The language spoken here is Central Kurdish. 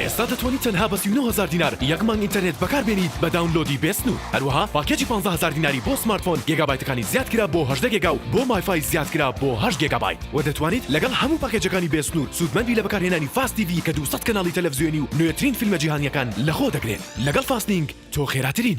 ئێستا دەتوانیت تەنها بە 39 هەزار دینار یەک مانگ ئینتەرنێت بەکاربێنیت بە download ی بێ سنوور. هەروەها پاکێجی 15 هەزار دیناری بۆ سمارتفۆن گێگابایتەکانی زیادکرا بۆ 18 گێگا و بۆ مایفای زیادکرا بۆ 8 گێگابایت. وە دەتوانیت لەگەڵ هەموو پاکێجەکانی بێ سنوور سوودمەند بی لە بەکارهێنانی Fast TV کە 200 کەناڵی تەلەفزیۆنی و نوێترین فیلمە جیهانییەکان لەخۆ دەگرێت. لەگەڵ فاست لینک تۆ خێراترینی.